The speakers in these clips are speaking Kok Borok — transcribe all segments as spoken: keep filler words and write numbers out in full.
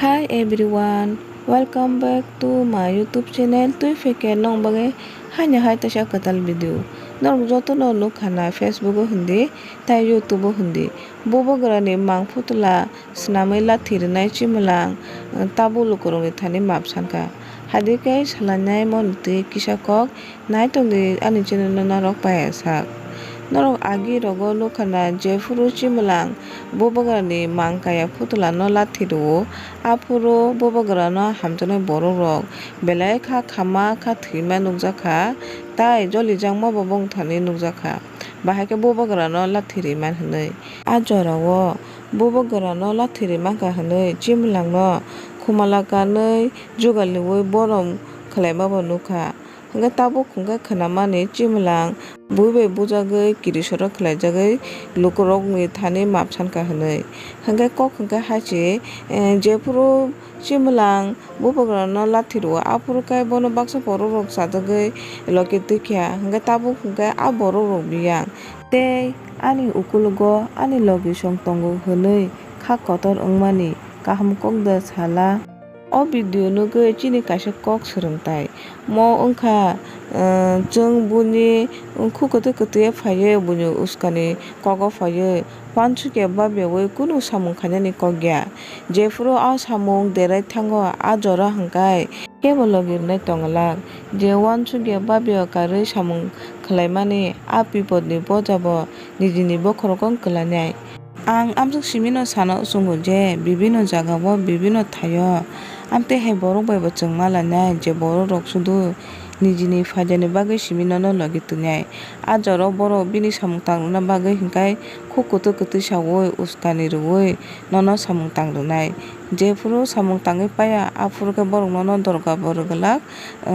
Hi everyone, welcome back to my YouTube channel. Twi pheke nong bagwi haino hai teisa kwtal video. Norok joto no nukha na Facebook o hindi, tai YouTube o hindi. Bubagra ni mang phutula swnamwi lathi rwnai Chimwlang, eh, tabuk lukurok ni thani map sankha. Hadikhe salainai moni twi kisa kok nai tongdi ani channel no norok paiya sak. Norok agi rogo nukha na jephuru Chimwlang Bubagra ni mang kaya phutula no lathi rwo, aphuru Bubagra no hamjaknai borok rok belai kha khama kha thwima nukjakha, tai jolijakma bo bongthani nukjakha. Bahai khe Bubagra no lathi rwimani hwnwi. A jora o Bubagra no lathi rwimani hwnwi Chimwlang no khumala kanwi jugal rwui borom khwlaima bo nukha. Hwnkhe tabuk hwnkhe khwnamani Chimwlang bui bai bujagwi kirisoro khwlaijagwi lukurokni thani map sankha hwnwi. Hwnkhe kok hwnkhe hai se, eh, jephuru Chimwlang Bubagrano lathi rwo, aphuru khe bono baksa borok rok chajagwi logi twi kha, hwnkhe tabuk hwnkhe a borok rok biyang tei ani ukulugo ani logisong tongo hwnwi kha kotor wngmani kaham kok da sala. O video nugwi chini kaisa kok swrwngthai mo wngkha, eh, chwng buini khuk kwtwi kwtwi phaiwi buini uskani kogo phaiwi. Wansukya babyawi kunu samung khainani kok ya. Jephuru a samung derai thango, a jora hwnkhe kebo logi rwnai tongwlak. Je wansukya babya karwi samung khlaimani a bipodni boja bo nijini bokhorogo kwlainai. Ang amswk simino sana chwngo je bibino jagao, bibino thaio amtwi hai borok bai bo chwng malainai, je borok rok sudu nijini phaidani bagwi simi nono logi twngnai. A jorao borok bini samung tang rwna bagwi hwnkhe khuk kwtwi kwtwi saui uskani rwui nono samung tang rwnai. Jephuru samung tangwi paiya, aphuru khe borok nono dorga bo rwgwlak,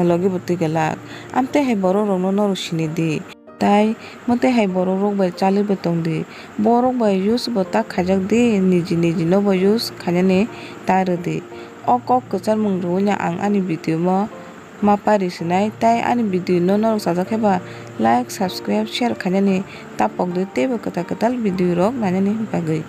logi bo twi gwlak. Amtwi hai borok rokno norok sini di. Tai mwtwi hai borok rok bai chaliwi tong di. Borok bai use bo tak khaijak di, niji niji no bo use khainani ta rw di. O kok kwcharmung rwui no ang ani video mo ma pari sinai, tai ani video no norok chajak khe ba like, subscribe, share khainani ta pok di teibo kwtal kwtal video rok nainani bagwi.